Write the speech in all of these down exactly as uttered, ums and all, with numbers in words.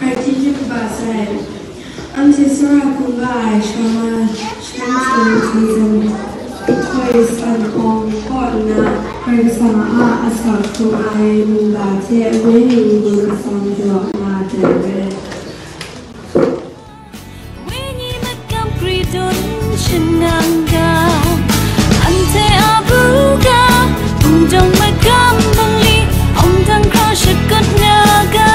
Gratitude ba sai. Anhte tsawra hkungga ai Shama, Shama Shama Season, Toy San Ong kaw nna, Karai Kasang a asak hkrung ai mungga hte wenyi n-gun atsam jaw nga ai re. Wenyi makam kridun shangang ga, anhte abu ga, hpungdawng makam bungli, hpungdawng hkraw shakut nga ga.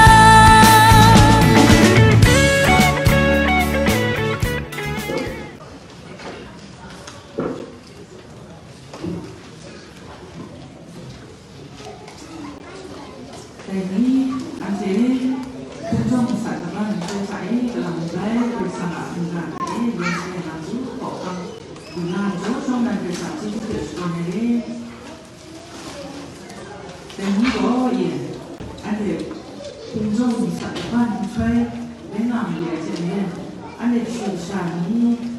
Dai ni, anhte hpungdawng masat kaban nhtoi hta e, kalang rai Karai Kasang a mungga hta e, yen sharai na tu, hkawhkam lu na jaw, shawng nnan Karai Kasang chyeju hte shakawn ai re. Dai ni gaw, e, anhte hpungdawng masat kaban nhtoi rai nga mayu ai hte maren, anhte kashu kasha ni,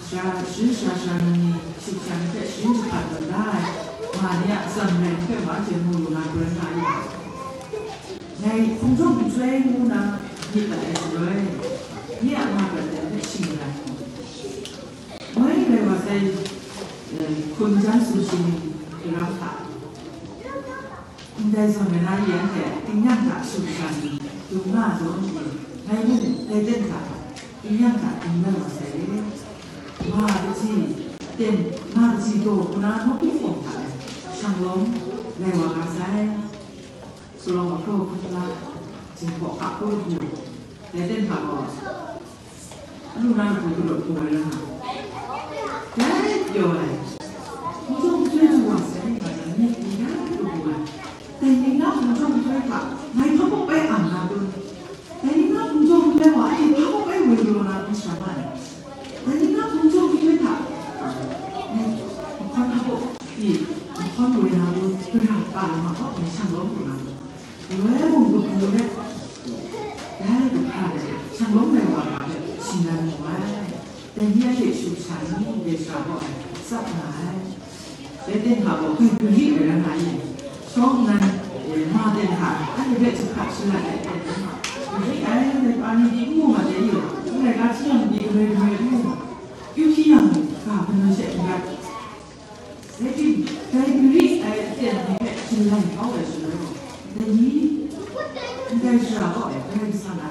Sha, sharin sha sha nang ni, shut sha ni hpe sharin jahpat tawn da ai, nga ni a atsam rai ni hpe ma hte mu lu na pren nga yu. Ngai hpungdawng nhtoi ngu na myit dat ai shaloi, ni a nga prat ai hpe shing rai. Moi rai wa sai, eh, hkum jan sumsing ni, ram hta. Ndai zawn na na yen hte, tingnyang hta sumsing ni, dung nga zawn ni, ngai mung dai ten hta, tingnyang hta dung na wa sai. Ma kaji, ten, ma kaji taw, kuna nawku hpawng hta e, shanglawm, lai wa nga sai. Salawng ahpraw hkun la, jinghpaw hka hkun hku, dai ten hta gaw, Anu na hku galaw hku ai rai nga. Dai pyaw ai. Hpungtawng nhtoi du wa sai nga jang, myit ni na hku hku ai. Dai ni na hpungtawng nhtoi hta, ngai hpa hpawk bai ang na dun. Dai ni na hpungtawng nhtoi wa, anhte hpa hpawk bai woi galaw na dun sha ma ai. Dai ni na hpungtawng nhtoi hta, ngai mahkawn hpa hpawk pyi, mahkawn woi na dun, gara kara ma hpawk ngai shanglawm lu na dun. Woi mung kabu let, dai kahpa let, shanglawm ai wa hpe shingran mu ai. Dai ni a hte shu sha ni, ndai sara gaw ai, tsap nga ai. Dai ten hta gaw, kai gari ai rai nga ai. Shawng nnan, eh, ma ten hta, anhte hpe jahkrat shalat ai ten hta, gari ai, dai pa ni di n mu ma dai yu, n rai ga hti yang di, grai grai n mu ma. Kyu hti yang, ga hpa nan she n rat. Dai ting, dai gari ai aten ni hpe shalai kau ai shaloi gaw, dai ni, ndai sara gaw e, Karai Kasang a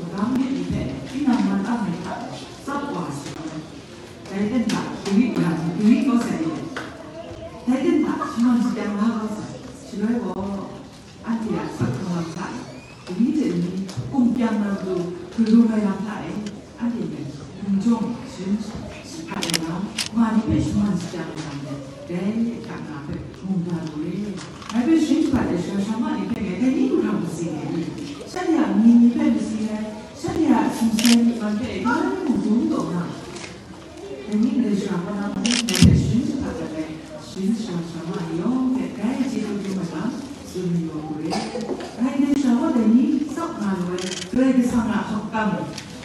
magam myit ni hpe tinang man ang ai hta e tsap wa ai shaloi, dai ten hta gari ya ni gari kau sai ni, dai ten hta shaman shakyang la kau sai, shaloi gaw, Anhte a asak hkrung lam hta e, gari hte ni kum kyang na matu, hkru lung ai lam hta e, anhte hpe hpung jawng sharin jahpat ai lam, ma ni hpe shaman shakyang ai lam, dai hta na hpe mungga lu e. Ngai hpe sharin jahpat ai sara sara ma ni hpe ngai dai ni hku hkra matsing ai i? Shanhte a mying ni hpe matsing ai, shanhte a sumsing ai myi man hpe e, ngai mung dum taw na. Dai ni ndai sara kaw na mung, dai hpe sharin jahpat dat ai, sharin sara sara ma ni yawng hpe grai chyeju dum ai lam, tsun mayu ai hku re. Ngai ndai sara kaw dai ni tsap nga lu ai, Karai Kasang a hkap kam,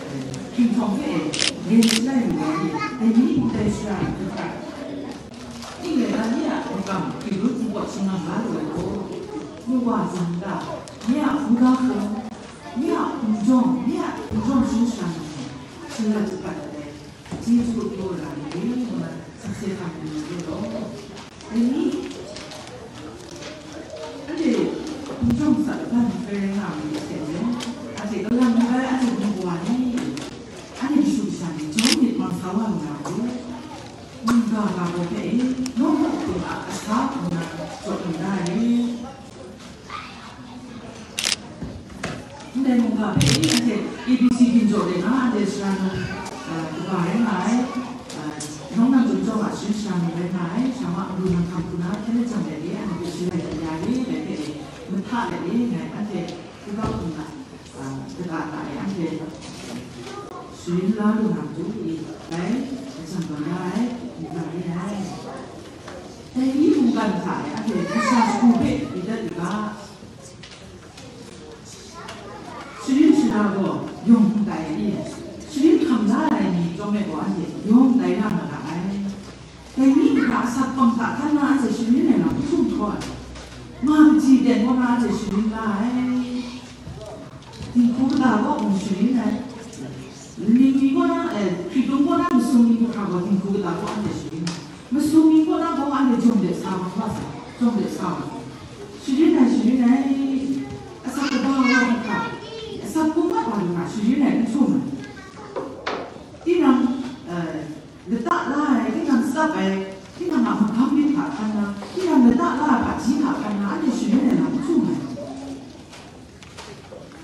eh, hkinghkawng hpe e, yen shalai lu ai, dai ni ndai sara jahpat. Ning rai na, ni a hkap kam, hkrit hkrit hpawt shangang la lu ai gaw, nu wa zang da, ni a hkungga hkum, ni a hpung jawng, ni a hpung jawng sharin sara ni, shalat jahpat dat ai. Chyeju hpaw ra ai re, ngu na sakse hkam ai ni re law. Dai ni, anhte hpung jawng sa laban hpe rai nga ai hte maren, anhte kalang ai, anhte mungga ni, anhte kashu kasha ni jawm myit mang sa wa lu na hku, mungga ga gaw hpe e, nawku hpung a asa ngu na jaw lu na ai re. Ndai mungga hpe anhte A B C ginjaw de nga, anhte sara num, ah, kaba rai nga ai, ah, nawng nang chyum chyawm a sharin sara num rai nga ai, sara ma mung nang hkam hku na hkyen lajang let e, anhte hpe shalai dat ya e, dai hpe e, mahta let e, ngai anhte hpu kau hkrum na, ah, kata ta e, anhte sharin la lu na matu i, dai, lajang tawn ya ai, mungga re ai. Dai ni mungkan hta e, anhte kasha shagu hpe i dat i ga, Sharin shara gaw yawng n tai i? Sharin hkam la ai ni chyawm e gaw anhte yawng tai ra na ra ai. Dai ni hkra asak pang hta hkan na anhte sharin ai lam hpung htaw ai. Ma kaji ten kaw na anhte sharin la ai. Dinghku kata gaw mung sharin ai. Ning ni kaw na, eh, hkritung kaw na masum ni hkra gaw dinghku kata gaw anhte sharin ai. Masum ni kaw na gaw anhte jawm de sa ma wa sa, jawm de sa wa. Sharin ai, sharin ai. Asak kaba wa hkra, asak hkungga wa hkra, sharin ai n htum ai. Tinang, eh, lata la ai, tinang tsap ai, tinang a magam myit hta hkan na, tinang lata la ai hpaji hta hkan na, anhte sharin ai lam n htum ai.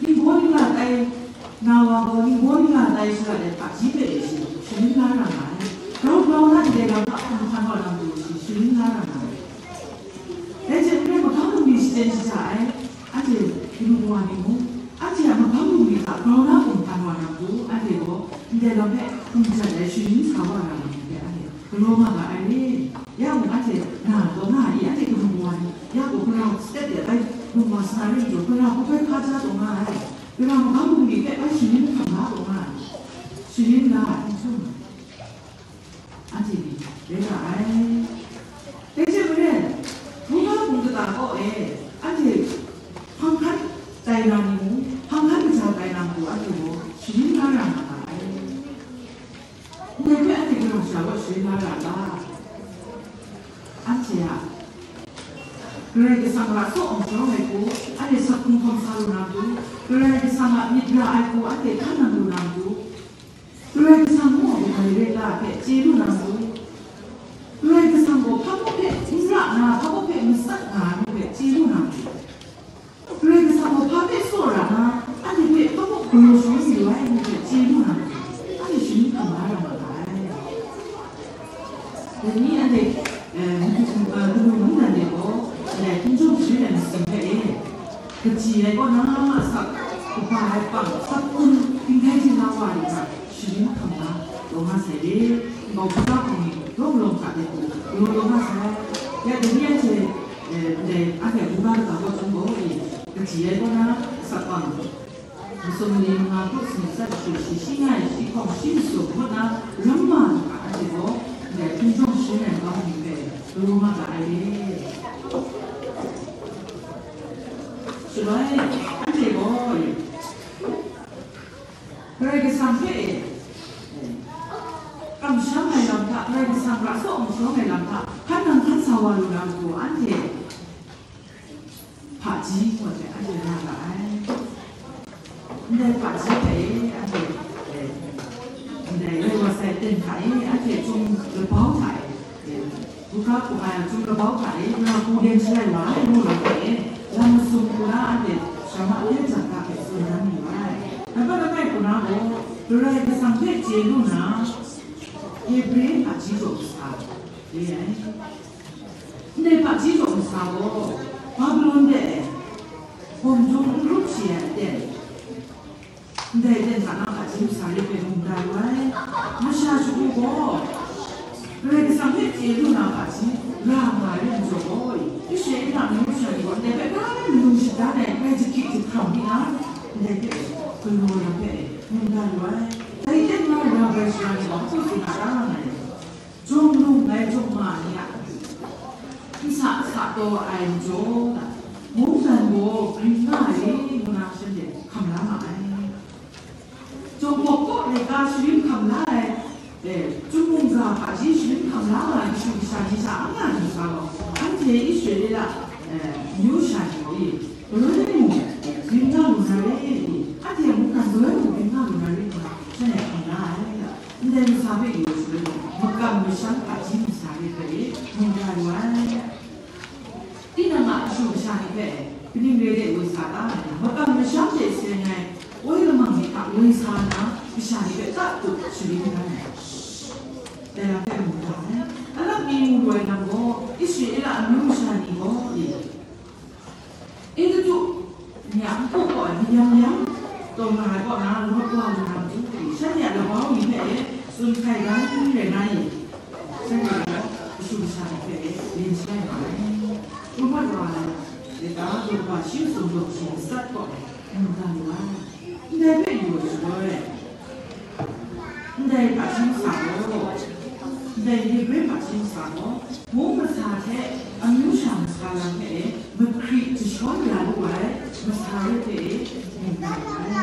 Ningbaw ningla tai na wa gaw, ningbaw ningla tai shara ai hpaji hpe e shi, sharin la ra nga ai. Grau grau na ndai lam hta hkan hkan wa lam du shi, sharin la ra nga ai. Dai hte maren, magam bungli shaten shaja ai, anhte kanu kawa ni mung, anhte a magam bungli hta grau na hkum hkan wa na matu, anhte gaw ndai lam hpe hkum jat ai sharin sa wa na lam hpe anhte galaw nga ga ai re. Ya mung anhte na taw nga ai, anhte kanu kawa ni, ya gaw gara step de bai lung wa sa na ring jaw, gara hpaw bai hka ja taw nga ai, gara magam bungli hpe bai sharin hkam la taw nga ai, sharin la ai n htum ai. Anhte ni rai nga ai. Dai hte maren, buga hpung kata kaw e, anhte hpang hkan tai na ni mung, hpang hkan kaja tai na matu, anhte gaw sharin la ra nga ga ai. Ndai hpe anhte kalang sha gaw sharin la ra ga? Anhte a Karai Kasang ra tsaw awng sharawng ai hku, anhte sak hkrung hkawm sa lu na matu, Karai Kasang a myit ra ai hku anhte hkan nang lu na matu, Karai Kasang mung a rai rai la hpe chye lu na matu, Karai Kasang gaw hpa baw hpe n ra nna, hpa baw hpe matsat nga ai hpe chye lu na matu, Karai Kasang gaw hpa hpe tsaw ra nna, anhte hpe hpa baw galaw sharawng yu ai hpe chye lu na matu, anhte sharin hkam la ra nga ai. Dai ni anhte, eh, madu, eh, madu mungdan de gaw, ndai hpung jawng sharin ai masum hpe e, kaji ai kaw na, asak kaba ai pang, asak hkun, htinggai htingla wa ai hta sharin hkam na, taw nga sai re, nkau hpung hpung ni, rawng lawng hta de gaw, galaw taw nga sai. Ya, dai ni anhte, eh, ndai anhte buga kata kaw chyawm gaw, e, kaji ai kaw na, asak pang, masum mali manga hku sumsat shashi shi nga ai, shi hkawng shi masum ngut na ram ma lu ga, anhte gaw ndai hpung jawng sharin ai kau ni hpe galaw nga ga ai re. Shaloi, anhte gaw Karai Kasang hpe e, kamsham ai lam hta, Karai Kasang ra tsaw awng sharawng ai lam hta, hkan nang hkan sa wa lu na matu, anhte hpaji ngut ai, anhte nga ga ai. Ndai hpaji hpe e, anhte, eh, ndai rai wa sai ten hta e, anhte chyum labau hta e, eh, buga hpung ai a chyum labau hta e, na hku len shalai wa ai ngu lam hpe e, lam masum hku na anhte sha ma hpe jang ga hpe tsun dan yu ai. Nang hpa langai hku na gaw, Karai Kasang hpe chye lu na, Hebre hpaji jaw kasa re ai. Ndai hpaji jaw kasa gaw, Babilon de e, hkum htung n rup shi ai aten, ndai aten hta na hpaji masha re hpe mungga lu ai. Masha shagu gaw, Karai Kasang hpe chye lu na hpaji ra nga ai majaw gaw, Israela mung masha ni gaw ndai hpe gara manu shadan ai, grai jahkyit jahkram mi na, ndai hpe galaw lam hpe mungga lu ai. Dai aten na ra bai sara ni gaw hpaw tsun na ra nga ai. Jawng lung ai jawng ma ni a, nsa sa taw ai majaw, mungdan gaw gring nga ai, ngu na shanhte hkam la ma ai. Jawng gawk kaw laika sharin hkam la ai, eh, chyum mungga hpaji sharin hkam la nga ai kashu kasha ni sha, anga ni sha gaw, anhte Israela, eh, amyu sha ni gaw, e, galoi mung, gring nga lu na re, e, anhte a mungdan galoi mung gring nga lu na re, ngu na shanhte hkam la ai. Ndai masha hpe yu ai shaloi gaw, makam masham hpaji masha re hpe e mungga lu ai. Tinang a kashu kasha ni hpe kaning re de woi sa ta ai? Makam masham hte seng ai woi lamang ni hta woi sa nna, kasha ni hpe ta tup sharin dan ai. Dai lam hpe mungga ai. Alak mi mu lu ai lam gaw, Israela amyu masha ni gaw, e, Egutu ni a npu kaw ai mayam mayam taw nga ai kaw na, rawt wa lu na matu, shanhte a labau ni hpe e tsun hkai dan rai na i? Shanhte gaw kashu kasha ni hpe e len shalai ma ai. Kungmat wa ai, lata rawt wa shi masum gaw shi matsat kaw ai, mungga lu ai. Ndai hpe yu ai shaloi, ndai hpaji masha gaw, ndai Hebre hpaji masha gaw, mung masha hte amyu sha masha lam hpe e mahkri jashawn ya lu ai masha re hpe e mungga lu ai.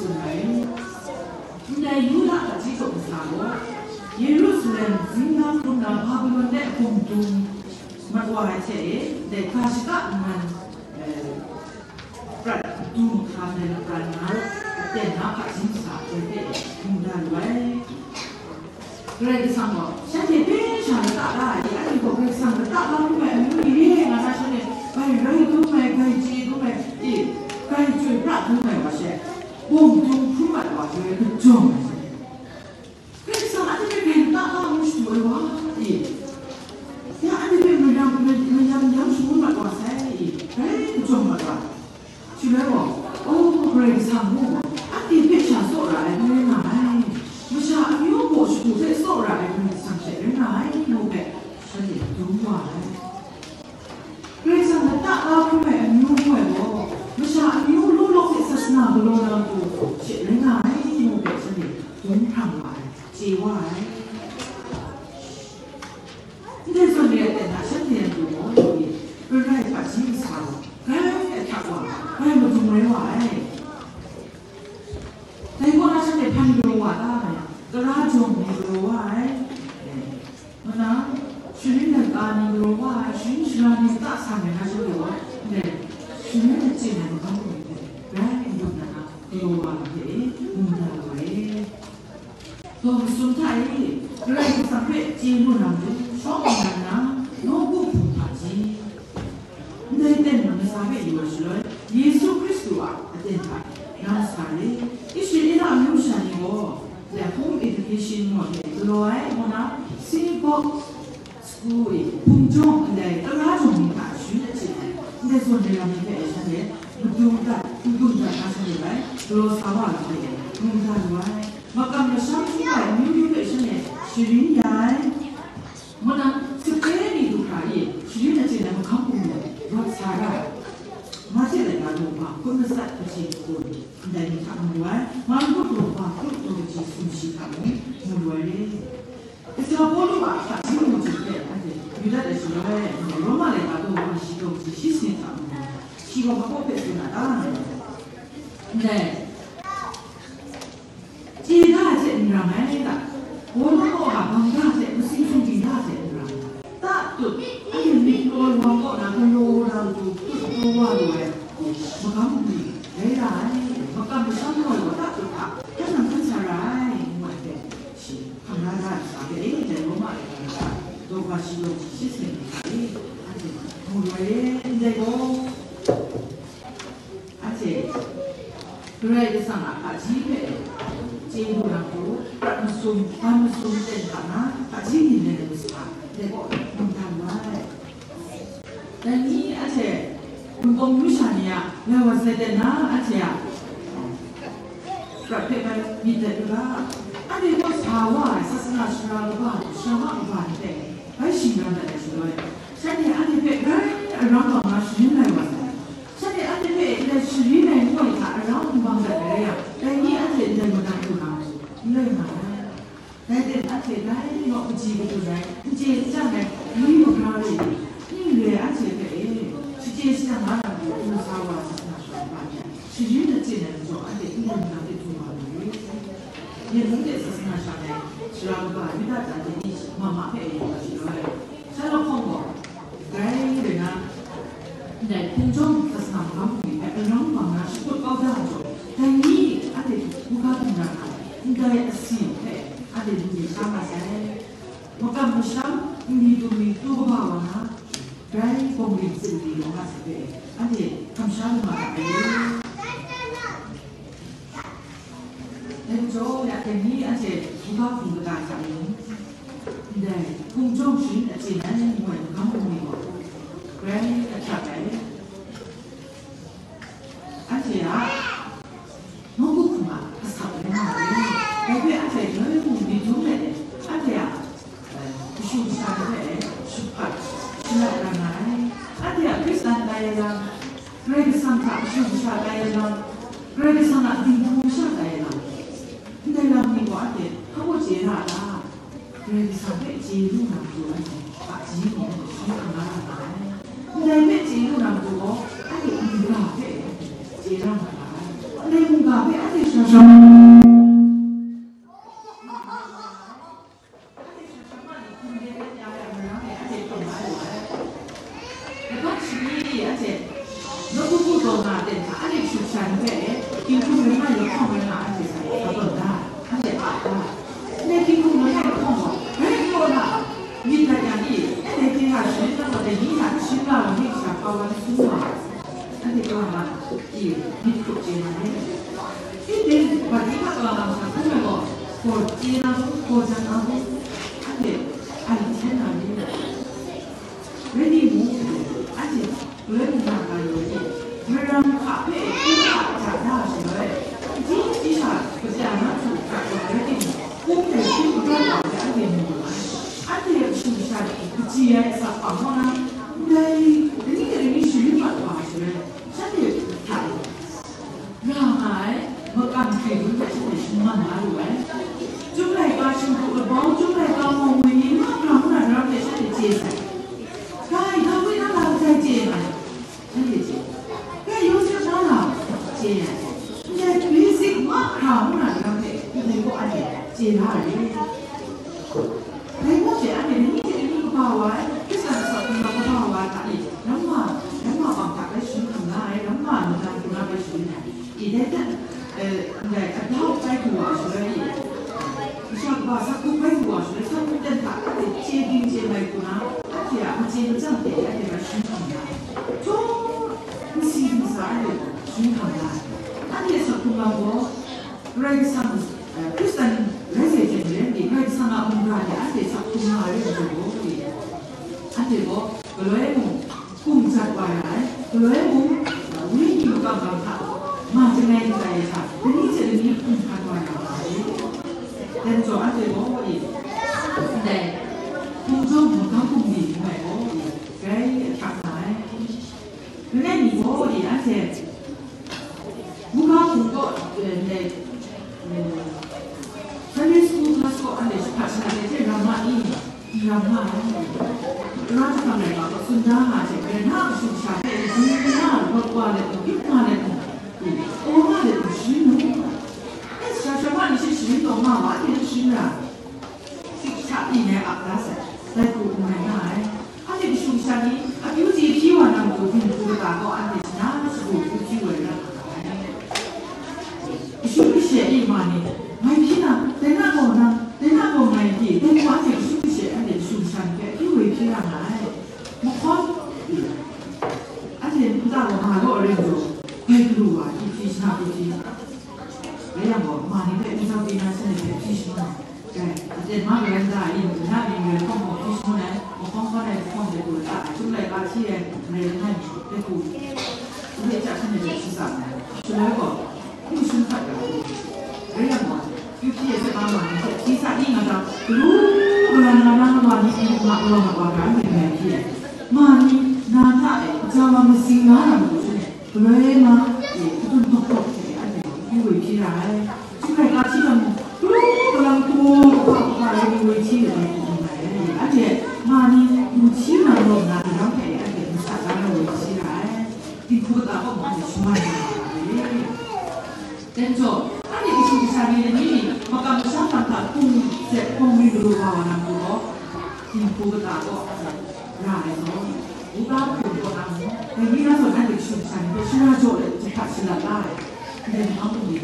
tsun ai. Ndai Yuda hpaji kaw kasa gaw, Yerusalem zingna hkrum na Babilon de bum dung mat wa ai hte e, ndai ga shaka nnan, eh, prat du mahkra ndai lapran na, aten na hpaji kasa ai hpe e, mungdan lu ai. Karai Kasang gaw, shanhte hpe sha lata la ai, anhte gaw Karai Kasang lata la hkrum ai amyu ni re nga na, shanhte bai rai dum ai, bai chye dum ai, i, bai chyoi pra dum ai wa she, bawng dung hkrum ai wa she, rai kajawng ai shanhte. Karai Kasang anhte hpe bai lata la ngu shadu ai wa, i, ya anhte hpe mayam, mayam yang shangun mat wa sai, i, rai kajawng mat wa. Shaloi gaw, O, Karai Kasang mu, anhte hpe sha tsaw ra ai hpe rai nga ai. Masha amyu gaw shagu hpe tsaw ra ai Karai Kasang she rai nga ai, ngu hpe shanhte dum wa ai. Karai Kasang lata la hkrum ai amyu ngu ai gaw, masha amyu law law hte sasana galaw na matu she rai nga ai, ngu hpe shanhte dum hprang wa ai, chye wa ai. Ndai zawn re ai hte na shanhte a matu gaw, Karai hpaji kasa gaw, grai ahkyak wa, grai madung rai wa ai. Dai kaw na shanhte hpa ni galaw wa ta nga yang, tara jawng ni galaw wa ai. Nna, sharin laika ni galaw wa ai, sharin shara ni ta sa ai na shanhte gaw, ndai sharin achyin ai magam kaw ni hte, grai n-gun na na, galaw wa ai hte e, mungdan lu ai. Daw masum hta e, Karai Kasang hpe chye lu na matu, shawng nnan na, nawku hpung hpaji. Ndai ten na masa hpe yu ai shaloi, Yesu Hkristu a aten hta na masa re. Israela amyu masha ni gaw, le home education ngu ai hte galaw ai, ngu na, synagogue, school e, hpung jawng ndai tara jawng ni hta sharin achyin ai, ndai zawn re ai ni hpe shanhte madung dat, n-gun dat na shanhte bai, galaw sa wa ai hte, mungdan lu ai. Makam masham hkrum ai amyu myu hpe shanhte sharin ya ai. Ngu na, sape ni du hkra e, sharin achyin ai mahkang hpung e, rawt sa ra ai. Mahte laika daw ba hkun matsat kaji hkun, ndai ni hta mu lu ai, Marku daw ba hkun daw kaji sumshi hta mung mu lu ai re. Kasha Pawlu a hpaji mung hte hpe anhte yu dat ai shaloi, Roma laika daw ba shi daw kaji shi sanit hta mung, shi gaw hpa hpe tsun na ta? Ndai, chye da ai hte n ram ai ta? Pawlu kaw a bang da hte, masing sumsing da hte n ram ai ta? Tut, anhte myit kalaw lawang kaw na galaw na matu tut galaw wa lu ai, magam bungli rai ra ai, makam masham gaw ta tut hta, hkan nang hkan sa ra ai, ngu ai hte, shi hkam la da ai sa hpe, e, dai Roma ai ga, daw ga shi law shi shi seng ni hta e, anhte mu lu ai re, ndai gaw. Anhte Karai Kasang a hpaji hpe chye lu na hku, prat masum, ban masum ten hta na, hpaji nin rai ai masum hta, ndai gaw mungdan lu ai. Dai ni anhte Wunpawng myu sha ni a lai wa sai ten na, anhte a prat hpe bai myit dat yu ga, anhte gaw sa wa ai sasana sara kaba, sara kaba ni hpe bai shingran dat ai shaloi, shanhte anhte hpe grai aram bang na sharin lai wa sai. Shanhte anhte hpe ndai sharin ai ngu ai hta aram n bang dat ai rai yang, dai ni anhte ndai madan hku na matu n rai nga ai. Dai hte anhte dai ni naw kaji kadun ai, n chye n chyang ai, ni mahkra re ai, n re ai anhte hpe e, shachye shajang la na matu, hpung sa wa ai sasana sara kaba hte sharin achyin ai majaw, anhte n rai nna hpe du wa lu ai. Yen mung de sasana sha ai sara kaba Yuda ni mama hpe e yu ai shaloi, shalawt hpawng gaw, grai rai na, ndai hpung jawng sasana magam bungli hpe aram bang na shakut kau da ai majaw, dai ni anhte hku hkruhkam hkrum ra na, ndai asi hpe anhte lu mi sha nga sai. Makam masham, nli tum mi tu kaba wa na, grai bawng ring tsin li lawng nga sai hpe, anhte hkam sha lu nga ga ai. Dai majaw, ya dai ni anhte hkruhkam hkrum kata hta e, ndai hpung jawng sharin achyin ai ngu ai magam bungli gaw, grai ahkyak ai. Anhte a nawku hkum a asak rai nga ai. Dai hpe anhte noi mung myit dum let e, anhte a, eh, kashu kasha ni hpe e, shahpat shalap rai nga ai. Anhte a Hkristan tai ai lam, Karai Kasang hta kashu kasha tai ai lam, Karai Kasang a dinghpung masha tai ai lam, ndai lam ni gaw anhte hpa baw chye ra a ta? Karai Kasang hpe chye lu na matu anhte, hpaji ni anhte shi hkam la ra nga ai. Ndai hpe chye lu na matu gaw, anhte mungga hpe chye ra nga ra ai. Ndai mungga hpe anhte shara shara Laban shani ni anhte nawku taw nga ten hta, anhte kashu kasha ni hpe e, tinghkung langai lahkawng rai nga anhte hpe katawn da, anhte a da. Ndai tinghkung langai lahkawng gaw, rai n taw na, myit lat yang i, anhte hte hta sharin na gaw, dai ni hta sharin na wa, ni kasha pa wa n sun wa, anhte kaw nga i, myit hkrup chye na ni. Tinang, bat ni hta kaw nga masha hkrum ai gaw, gaw chye na hku, gaw jan na hku, anhte ai hten na ni. Rai timung, anhte galoi mungga ga yaw e, Mara mahka hpe hkun hta ja da shaloi, ji ji sha kaja na hku gat wa rai timung, hkun hte hkun grat wa ai anhte mu lu ai. Anhte a kashu kasha ni kaji ai asak hpang hkau na, ndai lani de lani sharin mat wa ai shaloi, shanhte hta e, Ra nga ai, makam hkri hkun hte shanhte shingman la lu ai. Chyum laika shingkuk labau, chyum laika mawng ngwi ni mahkra ngu na daram hte shanhte chye sai. Ga ai ga gwi na ga kadai chye nga ai? Shanhte chye. Ga Yawsep na ga chye ai. Ndai basic mahkra ngu na daram hte kadai kaw anhte chye la ai. Dai mung she, anhte lani hte lani kaba wa ai, Hkristan asak hkungga kaba wa ai hta e, ramma, ramma bang hta bai sharin hkam la ai, ramma mungdan hkungga bai sharin ai. I dai hta, eh, ndai adau bai hku wa shaloi, kasha kaba sakut bai hku wa shaloi, sakut ten hta anhte chye ging chye mai hku na, anhte a machye machyang hte anhte bai sharin hkam la ai. Chyawm nsi nsa anhte sharin hkam la ai. Anhte asak hkungga gaw, Karai Kasang, eh, Hkristan rai sai hte maren, Karai Kasang a mungga ni anhte sak hkrum nga ai rai majaw gaw, anhte gaw galoi mung hkum jat wa ya ai, galoi mung, eh, wenyi makam gang hta ma chyangai ai hta, lani hte lani hkum hkan wa ya ai. Dan jaw anhte gaw, ndai hpung jawng magam bungli ngu ai gaw, grai ahkyak nga ai. Langai mi gaw, anhte Buga hpung kaw, eh, ndai, eh, Sunday school class kaw anhte shahpat shanap ai hte ram ma i? N ram nga ai. Tara jahkam laika kaw tsun da nga ai hte, maren na a kashu kasha hpe, maren na a rawt wa let mung, gyit nga let mung, aw nga let mung, sharin lu nga ai. E, sara sara ma ni she sharin taw nga wa, anhte n sharin ra. Sik sha pyi ngai ap da sai, dai hku n rai nga ai. Anhte kashu kasha ni akyu chye hpyi wa na matu, dinghku kata kaw anhte shana shagu hpyi hpyi wa na nga ai. Kashu kasha e ma ni, ngai hpyi na, dai na gaw nang, dai na gaw ngai hpyi, dai hku anhte kashu kasha e anhte kashu kasha ni hpe akyu e hpyi ra nga ai. Mahkawn, anhte nta gaw ma law rai majaw, bai galu wa hpyi hpyi shana hpyi hpyi. Rai yang gaw, ma ni hpe n jau pyi na, shanhte hpe hpyi shangun ai. Dai, aten ma garan da ai, yin, na mying rai hkawng gaw hpyi shangun ai, mahkawng hkawn ai lahkawng de gaw lata ai, chyum laika hti ai, marai langai mi, de hku, n de ja shanhte hpe shatsam ai. Shaloi gaw, hpyi shangun hkat ga ai. Rai yang gaw, kyu hpyi ai saga ma ni hpe hpyi sa i nga ta, galu galang nga na ma ni hpe ma galang mat wa ga ai, myit mai hpyi ai. Ma ni, na hta e, ja wa masing la na matu shanhte, Galoi ma, e, kadun dawk dawk hte anhte gaw akyu woi hpyi ra ai. Chyum laika hti jang mung, kru kalang kru kaba kaba rai ni woi hti let ai hku n rai ai. Anhte ma ni, du hti nang rawng na daram hpe anhte masat la na woi hti ra ai. Dinghku kata kaw mung anhte shaman na ra ai. Dai majaw, anhte kashu kasha ni lani ni makam masham lam hta hpung sep hpung ring galu wa wa na matu gaw, dinghku kata kaw ra ai zawn, Buga hpung kaw na mung, dai ni na zawn anhte kashu kasha ni hpe shara jaw let jahpat shalat la ai. Ndai mahkang bungli,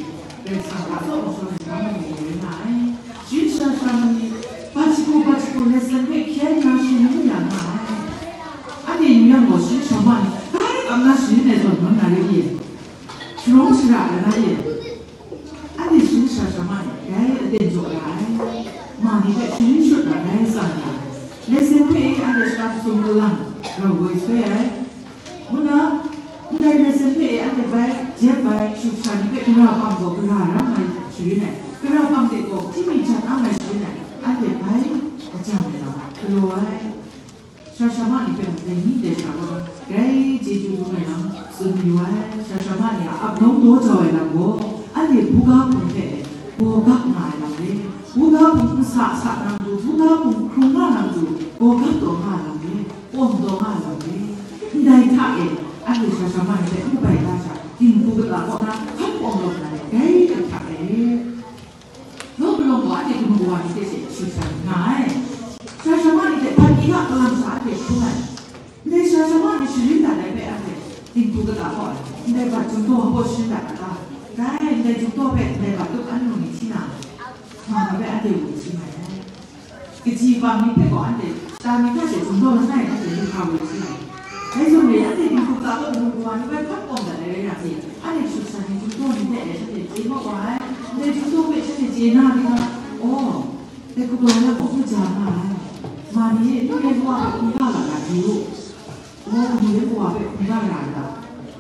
Karai Kasang a tsaw gumhpraw ai mahkang bungli rai nga ai. Sharin sara sara ma ni, bat shagu bat shagu lesson hpe hkyen na sharin ya nga ai. Anhte yu yang gaw, sharin sara ma ni, grai kam na sharin ai zawn ngu na rai ye? Sharawng shara ai rai ye? Anhte sharin sara sara ma ni, grai aten jaw ra ai. Ma ni hpe sharin shut na grai tsan ra ai. Lesson hpe anhte shara sung kalang, rau woi soi ai. Ngu na, ndai lesson hpe anhte bai, jem bai, shu sha ni hpe gara pang gaw gara ra nga ai sharin ai, gara pang de gaw hti mi jat ang ai sharin ai, anhte bai, ajan ai lam, galaw ai. Sara sara ma ni hpe mung dai ni dai sha gaw, grai chyeju dum ai lam tsun mayu ai. Sara sara ma ni a ap nawng daw jau ai lam gaw, anhte buga hpung hte gaw gap nga ai lam re. Buga hpung nsa sa na matu, Buga hpung hkrung nga na matu, gawgap taw nga na re, pawm taw nga na re. Ndai hta e, anhte sha sha ma ni hte n kabai da sha, dinghku kata kaw na, hkan pawm lawm na re, dai hta e. Nawng malawng gaw anhte hkun kawa ni hte she shut sha nga ai. Sha sha ma ni hte hpan pyi ga kalam sha anhte hkrum ai. Ndai sha sha ma ni sharin dat ai hpe anhte dinghku kata kaw ai. Ndai bat chyum daw hpaw sharin dat a ta? Dai, ndai chyum daw hpe ndai bat tup anhte ni hti na, ma ni hpe anhte wu hti mai ai. Kaji pa mi hpe gaw anhte, ta mi hta she chyum daw langai anhte lu hkra wu hti ai. Dai zawn e, anhte dinghku kata kaw dinghku kawa ni hpe hkan pawm dat ai rai yang e, anhte shut sha ni chyum daw ni hpe e shanhte chye maw wa ai? Ndai chyum daw hpe shanhte chye na ding a? Aw, dai hku daw na gaw n ja nga ai. Ma ni, nu rai wa hpe hkungga la na yu u. Wa, ni rai wa hpe hkungga la ai ta?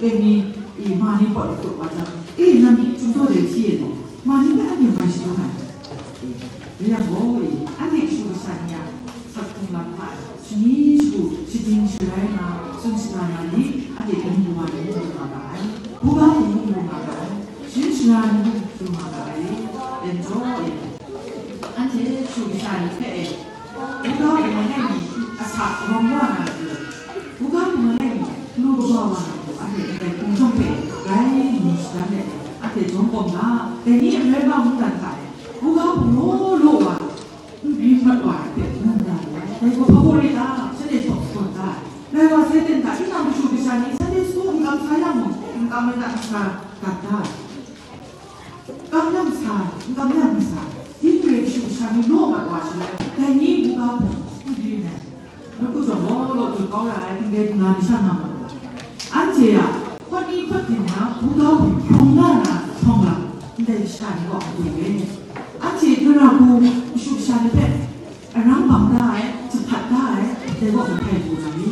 Dai ni, e, ma ni pawt latuk wa jang, e, nang chyum daw dai hti e law, ma ni hpe anhte mai shadum ai. Rai yang gaw, e, anhte kashu kasha ni a sak hkrung lam hta e, shani shagu, shading sharai nga, tsun shaga nga ni, anhte kanu kawa ni mung lu nga ga ai, buga hpung mung lu nga ga ai, sharin sara ni mung lu nga ga ai, enjoy e. Anhte kashu kasha ni hpe e, buga hpung langai mi asak rawng wa na matu, buga hpung langai mi galu kaba wa na matu, anhte ndai hpung jawng hpe rai mu shadan let, anhte jawm kawm ga, dai ni n rai ga mungdan hta e, buga hpung law law wa, n grin mat wa ai hpe mungdan ai. Dai gaw hpa baw re ta? Shanhte shawk shadawn da ai. Dai wa sai ten hta, tinang kashu kasha ni Sunday school n kam sa yang mung, n kam ai hta n sa gat da ai. Kam yang sa, n kam yang sa, tinang re kashu kasha ni law mat wa shaloi, dai ni buga hpung n grin ai. Nawku zawn law law tsun kau ra ai, htingre htingna ni sha nga mu. Anhte a hpawt ni hpawt byin na, buga hpung hkrung nga na htawng lam, ndai kasha ni kaw a du we. Anhte dara hku kashu kasha ni hpe arang bang da ai, jahpat da ai, dai kaw mahtai du na ni?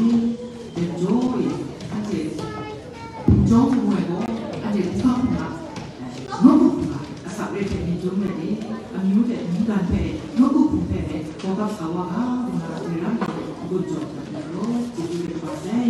Dai majaw e, anhte hpung jawng hpung ai gaw, anhte buga hpung a, nawku hpung a, asak re hte myit dum let e, amyu hte mungdan hpe, nawku hpung hpe e, gawgap sa wa ga, ngu na, dai ram e, n-gun jaw dat ai law, chyeju rai kaba sai.